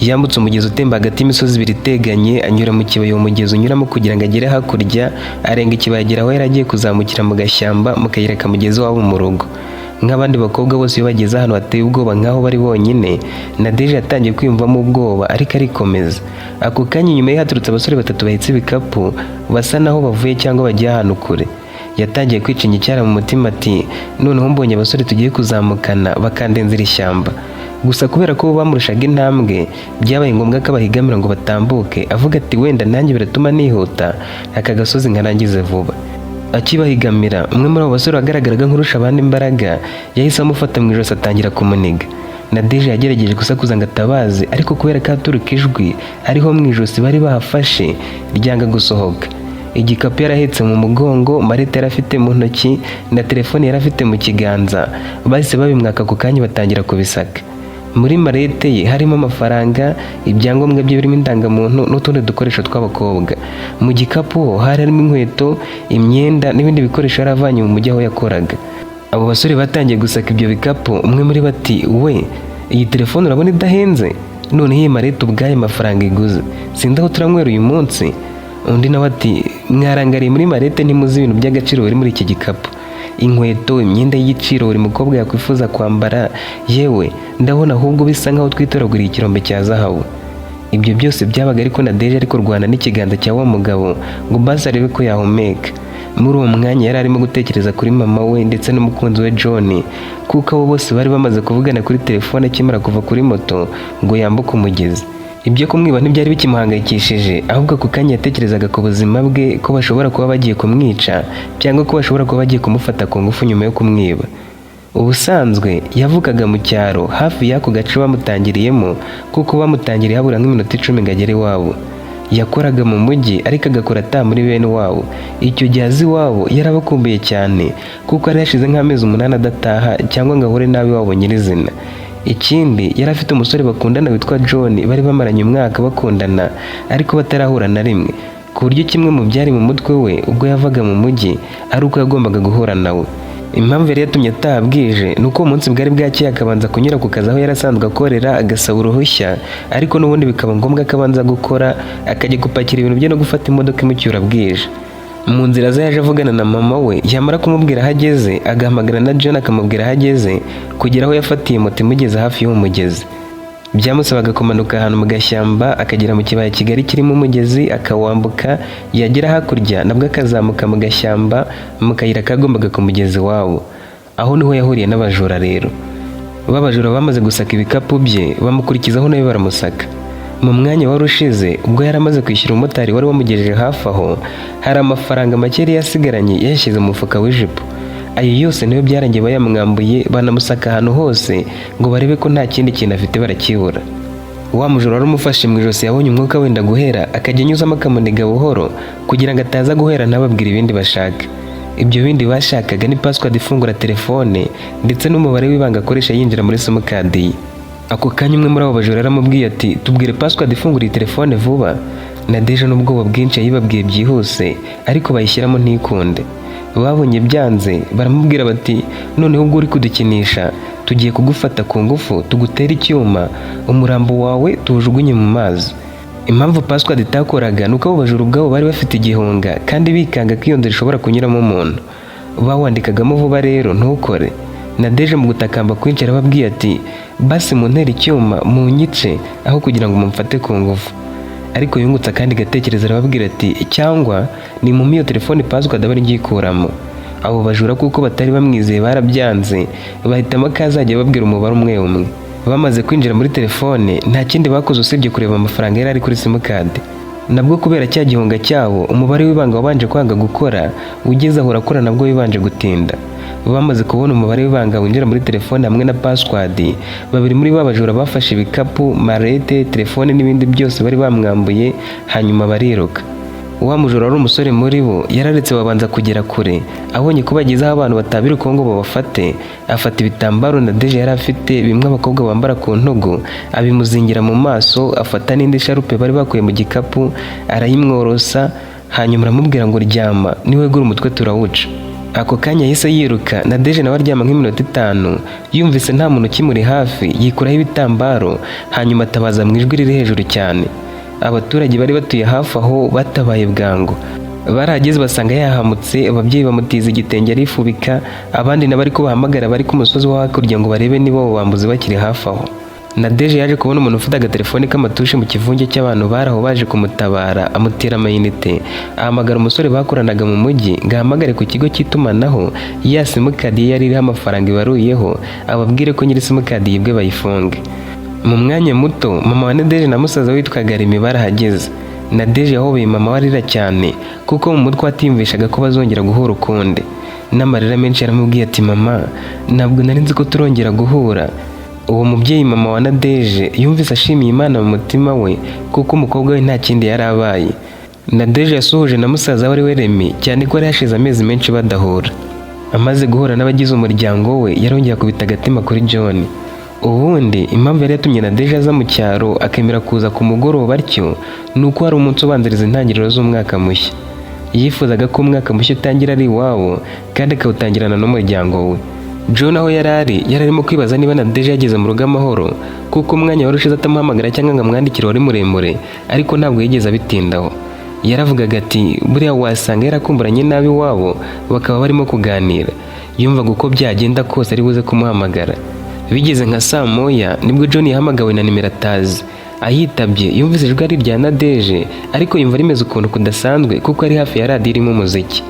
Yambutse umugezi utemba hagati y'imisozi ibiri iteganye, anyura mu kibaya uwo mugezi unyuramo kugira ngo agere hakurya, arenga ikibaya agera aho yari agiye kuzamukira mu gashyamba mu kayira kamugeza iwabo mu rugo. Nk'abandi bakobwa bose, iyo bageze ahantu hateye ubwoba nk'aho bari bonyine, Nadege yatangiye kwiyumvamo ubwoba, ariko arikomeza. Ako kanya inyuma ye haturutse abasore batatu bahetse ibikapu, basa naho bavuye cyangwa bagiye ahantu kure. Yatangiye kwicinya icyara mu mutima ati: "Noneho mbonye abasore tugiye kuzamukana bakandenzera ishyamba." Gusa kubera ko bo bamurushaga intambwe, byabaye ngombwa ko abahigamira ngo batambuke, avuga ati: "Wenda nanjye biratuma nihuta, aka gasozi nkarangize vuba." Akibahigamira, umwe muri abo basore wagaragaraga nk'urusha abandi imbaraga yahise amufata mu ijosi atangira kumuniga. Nadege yagerageje gusakuza ngo atabaze, ariko kubera ko aturuka ijwi ariho mu ijosi bari bahafashe, ryanga gusohoka. Igikapu yari ahetse mu mugongo, mallette yari afite mu ntoki na telefone yari afite mu kiganza bahise babimwaka ako kanya, batangira kubisaka. Muri mallette ye harimo amafaranga, ibyangombwa bye birimo indangamuntu n'utundi dukoresho tw'abakobwa. Mu gikapu ho hari harimo inkweto, imyenda n'ibindi bikoresho yari avanye mu mujyi aho yakoraga. Abo basore batangiye gusaka ibyo bikapu. Umwe muri bo ati: "We, iyi telefone urabona idahenze? Noneho iyi mallette ubwayo amafaranga iguze, sinzi aho turanywera uyu munsi." Undi nawe ati: "Mwarangariye muri mallette, ntimuzi ibintu by'agaciro biri muri iki gikapu: inkweto, imyenda y'igiciro buri mukobwa yakwifuza kwambara. Yewe, ndabona ahubwo bisa nkaho twitoraguriye ikirombe cya zahabu." Ibyo byose byabaga, ariko Nadege ari kurwana n'ikiganza cya wa mugabo ngo basi arebe ko yahumeka. Muri uwo mwanya yari arimo gutekereza kuri mama we ndetse n'umukunzi we John, kuko abo bose bari bamaze kuvugana kuri telefone akimara kuva kuri moto ngo yambuke umugezi. Ibyo kumwiba ntibyari bikimuhangayikishije, ahubwo ako kanya yatekerezaga ku buzima bwe, ko bashobora kuba bagiye kumwica cyangwa ko bashobora kuba bagiye kumufata ku ngufu nyuma yo kumwiba. Ubusanzwe yavukaga mu cyaro hafi y'ako gace bamutangiriyemo, kuko bamutangiriye habura nk'iminota 10 ngo agere iwabo. Yakoraga mu mujyi, ariko agakora ataha muri bene wabo. Icyo gihe azi iwabo yarabakumbuye cyane, kuko yari yashize nk'amezi 8 adataha cyangwa ngo ahure n'ab'iwabo nyirizina. Ikindi, yari afite umusore bakundana witwa John, bari bamaranye umwaka bakundana ariko batarahura na rimwe, ku buryo kimwe mu byari mu mutwe we ubwo yavaga mu mujyi ari uko yagombaga guhura nawe. Impamvu yari yatumye ataha bwije ni uko uwo munsi bwari bwakeye, akabanza kunyura ku kazi aho yari asanzwe akorera agasaba uruhushya, ariko n'ubundi bikaba ngombwa ko abanza gukora, akajya gupakira ibintu bye no gufata imodoka imucyura bwije. Mu nzira ze yaje avugana na mama we, yamara kumubwira aho ageze agahamagara na John akamubwira aho ageze, kugera aho yafatiye moto imugeza hafi y'uwo mugezi. Byamusabaga kumanuka ahantu mu gashyamba, akagera mu kibaya kigari kirimo umugezi, akawambuka, yagera hakurya nabwo akazamuka mu gashyamba mu kayira kagombaga ku mugezi wabo. Aho niho yahuriye n'abajura rero. B'abajura bamaze gusaka ibikapu bye, bamukurikizaho nawe baramusaka. Mu mwanya wari ushize, ubwo yari amaze kwishyura umumotari wari wamugejeje hafi aho, hari amafaranga make yari yasigaranye yayashyize mu mufuka w'ijipo. Ayo yose niyo byarangiye bayamwambuye, banamusaka ahantu hose ngo barebe ko nta kindi kintu afite, barakibura. Wa mujura wari umufashe mu ijosi yabonye umwuka wenda guhera, akajya anyuzamo akamuniga buhoro kugira ngo ataza guhera ntababwire ibindi bashaka. Ibyo bindi bashakaga ni password ifungura telefone ndetse n'umubare w'ibanga akoresha yinjira muri simukadi ye. Ako kanya umwe muri abo bajura yaramubwiye ati: "Tubwire password ifungura iyi telefone vuba." Nadege n'ubwoba bwinshi yayibabwiye byihuse, ariko bayishyiramo ntikunde. Babonye byanze, baramubwira bati: "Noneho ubwo uri kudukinisha, tugiye kugufata ku ngufu, tugutere icyuma, umurambo wawe tuwujugunye mu mazi." Impamvu password itakoraga ni uko abo bajura ubwabo bari bafite igihunga kandi bikanga ko iyo nzira ishobora kunyuramo umuntu. Bawandikagamo vuba rero ntukore. Nadege mu gutakamba kwinshi arababwiye ati: "Basi muntere icyuma munyice aho kugira ngo mumfate ku ngufu." Ariko yungutse akandi gatekerezo, arababwira ati: "Cyangwa ni mu iyo telefone password aba ngikuramo." Abo bajura, kuko batari bamwizeye, barabyanze, bahitamo ko azajya babwira umubare umwe umwe. Bamaze kwinjira muri telefone, nta kindi bakoze usibye kureba amafaranga yari ari kuri simukadi. Nabwo kubera cya gihunga cyabo, umubare w'ibanga wabanje kwanga gukora, ugeze aho urakora nabwo wibanje gutinda. Bamaze kubona umubare w'ibanga winjira muri telefone hamwe na password, babiri muri ba bajura bafashe ibikapu, mallette, telefone n'ibindi byose bari bamwambuye, hanyuma bariruka. Wa mujura wari umusore muri bo yararetse babanza kugera kure. Abonye ko bageze aho abantu batabirukaho ngo babafate, afata ibitambaro Nadege yari afite, bimwe abakobwa bambara ku ntugu, abimuzingira mu maso, afata n'indi sharupe bari bakuye mu gikapu arayimworosa, hanyuma aramubwira ngo: "Ryama, niwegura umutwe turawuca." Ako kanya yahise yiruka. Nadege nawe aryama nk'iminota 5, yumvise nta muntu ukimuri hafi, yikuraho ibitambaro, hanyuma atabaza mu ijwi riri hejuru cyane. Abaturage bari batuye hafi aho batabaye bwangu. Barahageze basanga yahamutse, ababyeyi bamutiza igitenge arifubika, abandi nabo ariko bahamagara bari ku musozi wo hakurya ngo barebe niba abo bambuzi bakiri hafi aho. Nadege yaje kubona umuntu ufite agatelefoni k'amatushe mu kivunge cy'abantu bari aho baje kumutabara, amutera amayinite, ahamagara umusore bakoranaga mu mujyi ngo ahamagare ku kigo cy'itumanaho ya simukadi ye yari iriho amafaranga ibaruyeho, ababwire ko nyiri simukadi yibwe bayifunge. Mu mwanya muto mama wa Nadege na musaza we witwaga Remy barahageze. Nadege yahobeye mama we arira cyane, kuko mu mutwe atiyumvishaga ko bazongera guhura ukundi. N'amarira menshi yaramubwiye ati: "Mama, ntabwo nari nzi ko turongera guhura." Uwo mubyeyi, mama wa Nadege, yumvise ashimiye Imana mu mutima we, kuko umukobwa we nta kindi yari abaye. Nadege yasuhuje na musaza we ari we Remy, cyane ko yari hashize amezi menshi badahura. Amaze guhura n'abagize umuryango we, yarongeye akubita agatima kuri John. Ubundi impamvu yari yatumye Nadege aza mu cyaro, akemera kuza ku mugoroba atyo, ni uko hari umunsi ubanziriza intangiriro z'umwaka mushya. Yifuzaga ko umwaka mushya utangira ari iwabo kandi akawutangirana n'umuryango we. John aho yari ari, yari arimo kwibaza niba Nadege yageze mu rugo amahoro, kuko umwanya wari ushize atamuhamagara cyangwa ngo amwandikire wari muremure, ariko ntabwo yigeze abitindaho. Yaravugaga ati: "Buriya wasanga yarakumburanye nabi iwabo, bakaba barimo kuganira." Yumvaga uko byagenda kose ari buze kumuhamagara. Bigeze nka saa 1, nibwo John yahamagawe na nimero atazi. Ayitabye, yumvise ijwi ari irya Nadege, ariko yumva rimeze ukuntu kudasanzwe, kuko ari hafi ya radiyo irimo umuziki.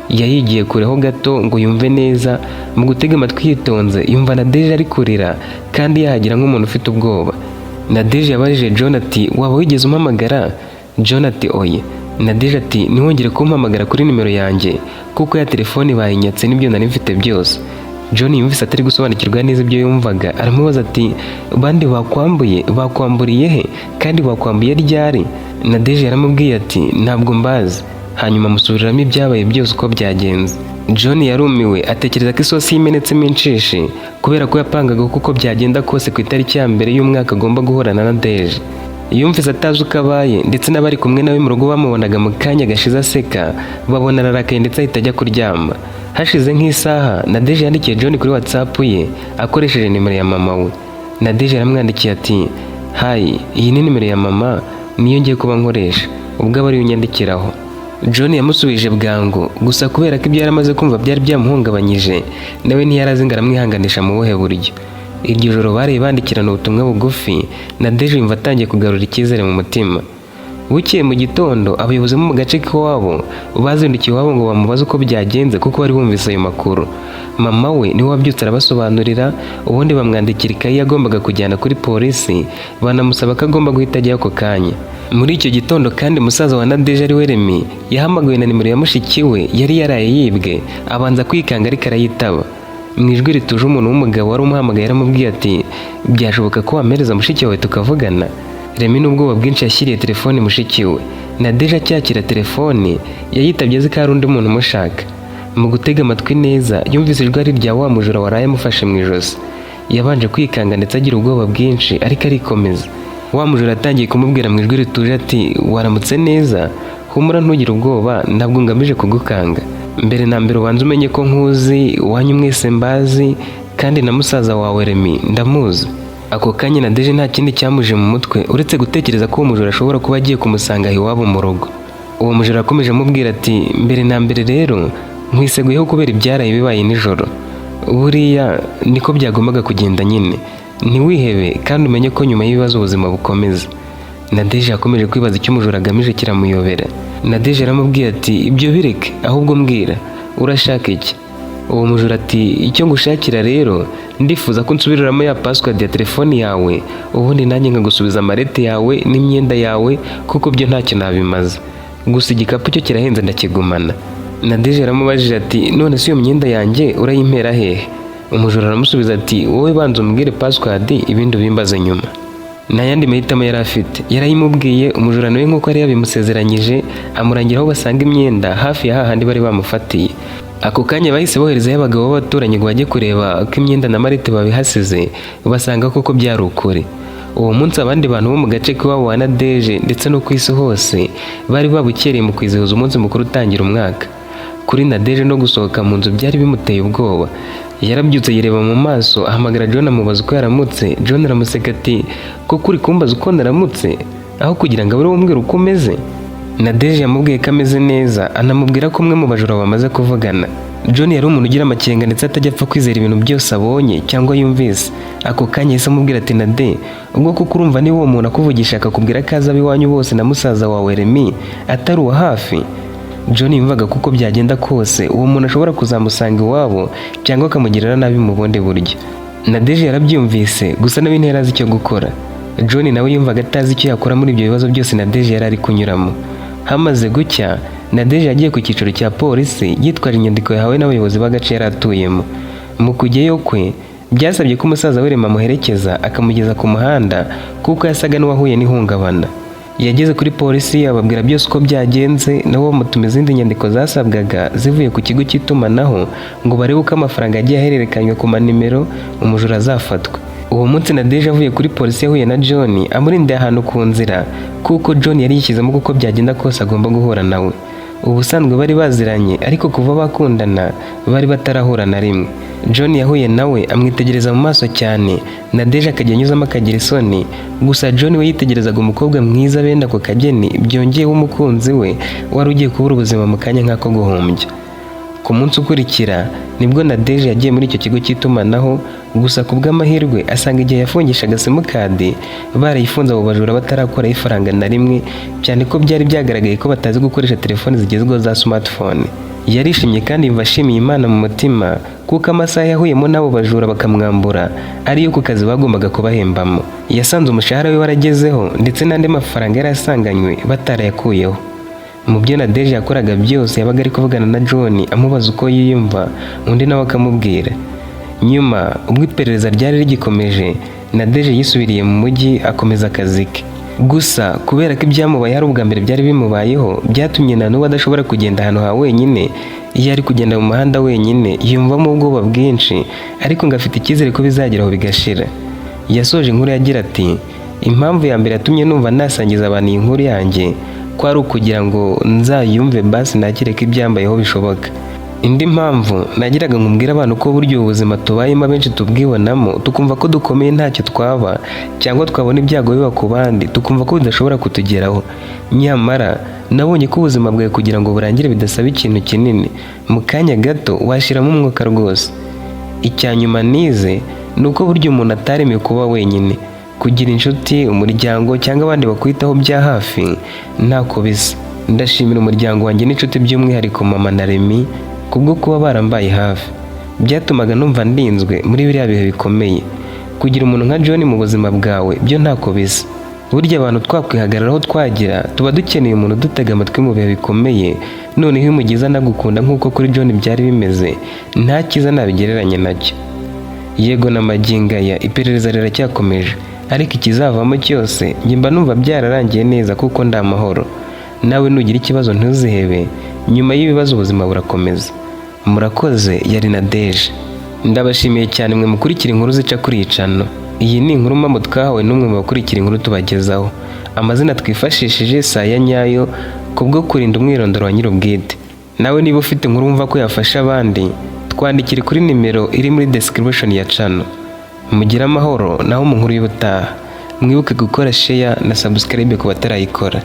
Yayigiye kureho gato ngo yumve neza. Mu gutega amatwi yitonze, yumva Nadege ari kurira kandi yahagira nk'umuntu ufite ubwoba. Nadege yabajije John ati: "Waba wigeze umpamagara?" John ati: "Oya." Nadege ati: "Ntiwongere kumpamagara kuri nimero yanjye, kuko ya telefone bayinyatse n'ibyo nari mfite byose." John yumvise atari gusobanukirwa neza ibyo yumvaga, aramubaza ati: "Bandi bakwambuye? Bakwamburiye he kandi bakwambuye ryari?" Nadege yaramubwiye ati: "Ntabwo mbazi." Hanyuma amusubiriramo ibyabaye byose uko byagenze. John yarumiwe, atekereza ko isosi yimenetsemo inshishi, kubera ko yapangaga ko uko byagenda kose ku itariki ya 1 y'umwaka agomba guhura na Nadege. Yumvise atazi uko abaye, ndetse n'abari kumwe nawe mu rugo bamubonaga mu kanya gashize aseka, babona ararakaye, ndetse ahita ajya kuryama. Hashize nk'isaha, Nadege yandikiye John kuri WhatsApp ye akoresheje nimero ya mama we. Nadege yaramwandikiye ati: "Hi, iyi ni nimero ya mama, niyo ngiye kuba nkoresha, ubwo aba ariyo unyandikiraho." John yamusubije bwangu, gusa kubera ko ibyo yari amaze kumva byari byamuhungabanyije, nawe ntiyari azi ngo aramwihanganisha mu buhe buryo. Iryo joro baraye bandikirana ubutumwa bugufi, Nadege yumva atangiye kugarura icyizere mu mutima. Bukeye mu gitondo, abayobozi bo mu gace k'iwabo bazindukiye iwabo ngo bamubaze uko byagenze, kuko bari bumvise ayo makuru. Mama we niwe wabyutse arabasobanurira, ubundi bamwandikira ikayi yagombaga kujyana kuri polisi, banamusaba ko agomba guhita ajyayo ako kanya. Muri icyo gitondo kandi, musaza wa Nadege ari we Remy yahamagawe na nimero ya mushiki we yari yaraye yibwe, abanza kwikanga ariko arayitaba. Mu ijwi rituje, umuntu w'umugabo wari umuhamagaye yaramubwiye ati: "Byashoboka ko wampereza mushiki wawe tukavugana?" Remy n'ubwoba bwinshi yashyiriye telefone mushiki we. Nadege acyakira telefone, yayitabye azi ko hari undi muntu umushaka. Mu gutega amatwi neza, yumvise ijwi ari irya wa mujura waraye amufashe mu ijosi. Yabanje kwikanga ndetse agira ubwoba bwinshi, ariko arikomeza. Wa mujura atangiye kumubwira mu ijwi rituje ati: "Waramutse neza, humura, ntugire ubwoba, ntabwo ngamije kugukanga. Mbere na mbere ubanza umenye ko nkuzi, iwanyu mwese mbazi, kandi na musaza wawe Remy ndamuzi." Ako kanya Nadege nta kindi cyamuje mu mutwe uretse gutekereza ko uwo mujura ashobora kuba agiye kumusanga aho iwabo mu rugo. Uwo mujura akomeje amubwira ati: "Mbere na mbere rero nkwiseguyeho kubera ibyaraye bibaye nijoro. Buriya niko byagombaga kugenda nyine. Ntiwihebe kandi umenye ko nyuma y'ibibazo ubuzima bukomeza." Nadege yakomeje kwibaza icyo umujura agamije, kiramuyobera. Nadege yaramubwiye ati: "Ibyo bireke, ahubwo mbwira, urashaka iki?" Uwo mujura ati: "Icyo ngushakira rero, ndifuza ko nsubiriramo ya password ya telefoni yawe, ubundi nanjye nkagusubiza amarete yawe n'imyenda yawe, kuko byo ntacyo nabimaze. Gusa igikapu cyo kirahenze, ndakigumana." Nadege yaramubajije ati: "None se iyo myenda yanjye urayimpera hehe?" Umujura aramusubiza ati: "Wowe banza umbwire password, ibindi ubimbaze nyuma." Nta yandi mahitamo yari afite, yarayimubwiye. Umujura nawe, nk'uko yari yabimusezeranyije, amurangira aho basanga imyenda hafi ya hahandi bari bamufatiye. Ako kanya bahise boherezayo abagabo b'abaturanyi ngo bajye kureba ko imyenda na marete babihasize, basanga koko byari ukuri. Uwo munsi abandi bantu bo mu gace k'iwabo wa Nadege ndetse no ku isi hose bari babukereye mu kwizihiza umunsi mukuru utangira umwaka. Kuri Nadeje no gusohoka mu nzu byari bimuteye ubwoba. Yarabyutse yireba mu maso, ahamagara John amubaza uko yaramutse. John aramuseka ati: "Koko uri kumbaza uko naramutse aho kugira ngo abe umbwira uko umeze?" Nadeje yamubwiye ko ameze neza, anamubwira ko umwe mu bajura bamaze kuvugana. John yari umuntu ugira amakenga ndetse atajya apfa kwizera ibintu byose abonye cyangwa yumvise. Ako kanya yahise amubwira ati: "Nade, ubwo kuko urumva niba uwo muntu akuvugisha akakubwira ko azi ab'iwanyu bose na musaza wawe Remy atari uwa hafi?" John yumvaga ko uko byagenda kose uwo muntu ashobora kuzamusanga iwabo cyangwa akamugirira nabi mu bundi buryo. Nadeje yarabyumvise, gusa nawe ntiyari azi icyo gukora. John nawe yumvaga atazi icyo yakora muri ibyo bibazo byose Nadeje yari ari kunyuramo. Hamaze gucya, Nadeje yagiye ku cyicaro cya polisi yitwaje inyandiko yahawe n'abayobozi b'agace yari atuyemo. Mu kujyayo kwe byasabye ko umusaza we Rema amuherekeza akamugeza ku muhanda, kuko yasaga n'uwahuye n'ihungabana. Yageze kuri polisi ababwira byose uko byagenze, nabo bamutuma izindi nyandiko zasabwaga zivuye ku kigo cy'itumanaho ngo barebe uko amafaranga yagiye ahererekanywa ku manimero, umujura azafatwa. Uwo munsi Nadeje avuye kuri polisi yahuye na John amurindiye ahantu ku nzira, kuko John yari yishyizemo kuko byagenda kose agomba guhura nawe. Ubusanzwe bari baziranye, ariko kuva bakundana bari batarahura na rimwe. John yahuye nawe amwitegereza mu maso cyane, Nadeje akajya anyuzamo akagira isoni. Gusa John we yitegerezaga umukobwa mwiza benda ako kageni, byongeyeho umukunzi we wari ugiye kubura ubuzima mu kanya nk'ako guhumbya. Ku munsi ukurikira nibwo Nadeje yagiye muri icyo kigo cy'itumanaho, gusa ku bw'amahirwe asanga igihe yafungishaga simukadi barayifunze, abo bajura batarakuraho ifaranga na rimwe, cyane ko byari byagaragaye ko batazi gukoresha telefoni zigezweho za smartphone. Yarishimye kandi yumva ashimiye Imana mu mutima, kuko amasaha yahuyemo n'abo bajura bakamwambura ariyo ku kazi bagombaga kubahembamo. Yasanze umushahara we waragezeho, ndetse n'andi mafaranga yari asanganywe batarayakuyeho. Mu byo Nadeje yakoraga byose yabaga ari kuvugana na John amubaza uko yiyumva, undi nawe akamubwira. Nyuma ubwo iperereza ryari rigikomeje, Nadeje yisubiriye mu mujyi akomeza akazi ke. Gusa kubera ko ibyamubaye ari ubwa mbere byari bimubayeho, byatumye na n'ubu adashobora kugenda ahantu ha wenyine. Iyo ari kugenda mu muhanda wenyine yumvamo ubwoba bwinshi, ariko ngo afite icyizere ko bizageraho bigashira. Yasoje inkuru yagira ati: "Impamvu ya mbere yatumye numva nasangiza abantu iyi nkuru yanjye ko ari ukugira ngo nzayumve basi nakire ko ibyambayeho bishoboka. Indi mpamvu nagiraga ngo mbwire abantu ko burya ubu buzima tubayemo abenshi tubwibonamo tukumva ko dukomeye ntacyo twaba, cyangwa twabona ibyago biba ku bandi tukumva ko bidashobora kutugeraho. Nyamara nabonye ko ubuzima bwawe kugira ngo burangire bidasaba ikintu kinini, mu kanya gato washiramo umwuka rwose. Icya nyuma nize ni uko burya umuntu ataremewe kuba wenyine. Kugira inshuti, umuryango cyangwa abandi bakwitaho bya hafi ntako bisa. Ndashimira umuryango wanjye n'inshuti, by'umwihariko mama na Remy, kubwo kuba barambaye hafi. Byatumaga numva ndinzwe muri biriya bihe bikomeye. Kugira umuntu nka John mu buzima bwawe byo ntako bisa. Burya abantu twakwihagararaho twagira tuba dukeneye umuntu udutega amatwi mu bihe bikomeye. Noneho iyo umugize anagukunda nk'uko kuri John byari bimeze, nta cyiza nabigereranya nacyo. Yego, na magingo aya iperereza riracyakomeje, ariko ikizavamo cyose njye mba numva byararangiye neza kuko ndi amahoro. Nawe nugira ikibazo ntuzihebe, nyuma y'ibibazo ubuzima burakomeza. Murakoze, yari Nadeje. Ndabashimiye cyane mwe mukurikira inkuru zica kuri iyi channel. Iyi ni inkuru mpamo twahawe n'umwe mu bakurikira inkuru tubagezaho. Amazina twifashishije si aya nyayo kubwo kurinda umwirondoro wa nyir'ubwite. Nawe niba ufite inkuru wumva ko yafasha abandi, twandikire kuri nimero iri muri description ya channel. Mugire amahoro, naho mu nkuru y'ubutaha. Mwibuke gukora share na subscribe ku batarayikora."